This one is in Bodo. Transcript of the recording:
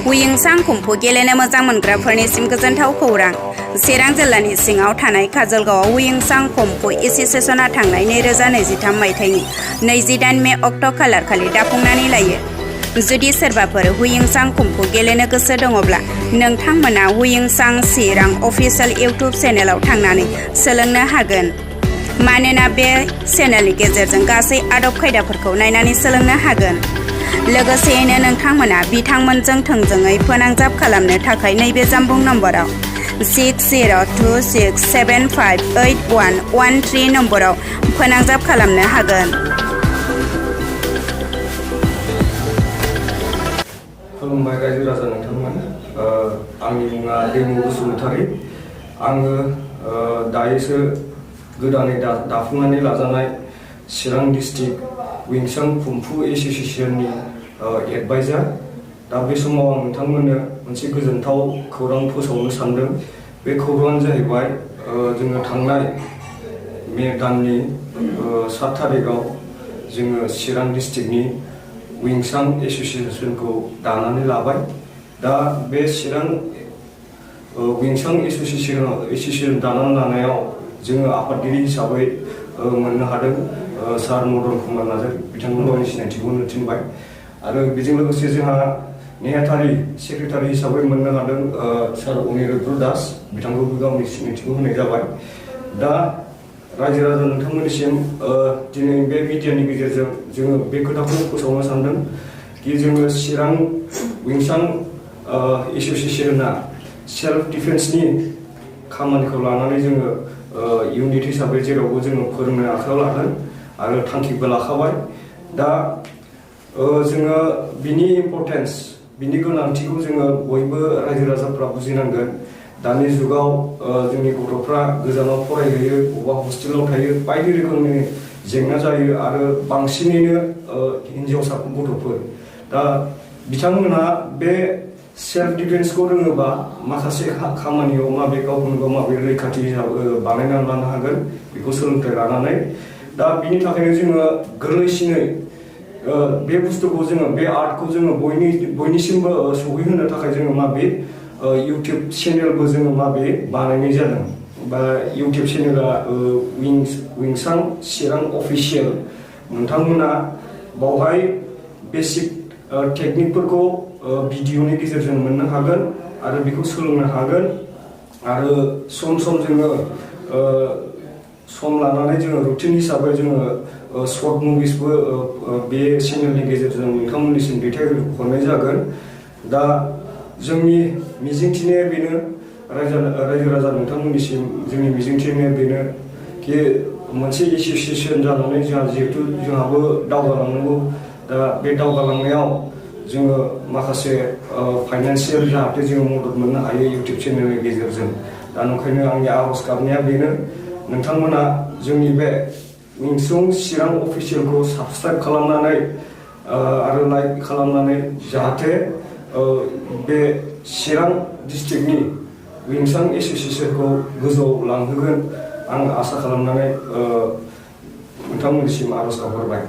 हुयिंसां खुम्फु गेलेनो मोजां मोनग्राफोरनिसिम गोजोनथाव खौरां। चिरां जिल्लानि सिङाव थानाय काजलगावआव हुयिंसां खुम्फु एस'सिएशना थांनाय 2023 मायथाइनि 28 मे अक्ट' खालारखालि दाफुंनानै लायो। जुदि सोरबाफोर हुयिंसां खुम्फु गेलेनो गोसो दङब्ला नोंथांमोना हुयिंसां चिरां अफिसियेल इउटुब चेनेलाव थांनानै सोलोंनो हागोन। मानोना बे चेनेलनि गेजेरजों गासै आदब खायदाफोरखौ नायनानै सोलोंनो हागोन। लोगोसेयैनो नोंथांमोना बिथांमोनजों थोंजोङै फोनांजाब खालामनो थाखाय नैबे जानबुं नम्बराव 6026758113 नम्बराव फोनांजाब खालामनो हागोन। खुलुमबाय रायजो राजा नोंथांमोन। आंनि मुङा दैमु बसुमतारी। आङो दायोसो गोदानै दाफुंनानै लाजानाय चिरां डिस्ट्रिक्ट हुयिंसां खुम्फु एस'सिएशननि एडभाइजार। दा बे समाव आं नोंथांमोननो मोनसे गोजोनथाव खौरां फोसावनो सानदों। बे खौराङानो जाहैबाय जोङो थांनाय मे दाननि 7 थारिखआव जोङो चिरां डिस्ट्रिक्टनि हुयिंसां एस'सिएशनखौ दानानै लाबाय। दा बे चिरां हुयिंसां एस'सिएशन दानानै लानायाव जोङो आफादगिरि हिसाबै मोननो हादों सार मदन कुमार नार्जारी बिथांमोननि सिनायथिखौ होनो थिनबाय। आरो बेजों लोगोसे जोंहा नेहाथारि सेक्रेटारि हिसाबै मोननो हादों सार अनिरुद्र दास बिथांखौबो गावनि सिनायथिखौ होनाय जाबाय। दा रायजो राजा नोंथांमोननिसिम दिनै बे मिडियानि गेजेरजों जोङो बे खोथाखौ फोसावनो सानदों कि जोङो चिरां हुयिंसां एस'सिएशना सेल्फ डिफेन्सनि खामानिखौ लानानै जोङो इउनिट हिसाबै जेरावबो जोङो फोरोंनो आखायाव लादों आरो थांखिबो लाखाबाय। दा जोङो बिनि इम्परटेन्स बिनि गोनांथिखौ जोङो बयबो रायजो राजाफ्रा बुजिनांगोन। दानि जुगाव जोंनि गथ'फ्रा गोजानाव फरायहैयो, बबेबा हस्टेलाव थायो, बायदि रोखोमनि जेंना जायो आरो बांसिनैनो हिन्जावसा गथ'फोर। दा बिथांमोना बे सेल्फ डिफेन्सखौ रोङोबा माखासे खामानियाव माबे गावखौनो गाव माबे रैखाथि बानायनानै लानो हागोन बेखौ सोलोंथाइ लानानै। दा बिनि थाखायनो जोङो गोरलैसिनै बे बुस्थुखौ जोङो बे आर्टखौ जोङो बयनिसिमबो सौहैहोनो थाखाय जोङो माबे इउटुब चेनेलबो जोङो माबे बानायनाय जादों। बा इउटुब चेनेला हुयिंसां चिरां अफिसियेल। नोंथांमोना बावहाय बेसिक टेकनिकफोरखौ भिडिअनि गेजेरजों मोननो हागोन आरो बेखौ सोलोंनो हागोन। आरो सम सम जोङो सम लानानै जोङो रुटिन हिसाबै जोङो सर्ट मुभिसबो बे चेनेलनि गेजेरजों नोंथांमोननिसिम दैथायहरनाय जागोन। दा जोंनि मिजिंथिनाया बेनो रायजो राजा नोंथांमोननिसिम जोंनि मिजिंथिनाया बेनो कि मोनसे एस'सिएशन जानानै जिहेतु जोंहाबो दावगालांनांगौ। दा बे दावगालांनायाव जोङो माखासे फाइनान्सियेल जाहाथे जोङो मदद मोननो हायो इउटुब चेनेलनि गेजेरजों। दा ओंखायनो आंनि आर'ज गाबनाया बेनो नोंथांमोना जोंनि बे हुयिंसां चिरां अफिसियेलखौ साबसक्राइब खालामनानै आरो लाइक खालामनानै जाहाथे बे चिरां डिस्ट्रिक्टनि हुयिंसां एस'सिएशनखौ गोजौआव लांहोगोन आं आसा खालामनानै नोंथांमोननिसिम आर'ज गाबहरबाय।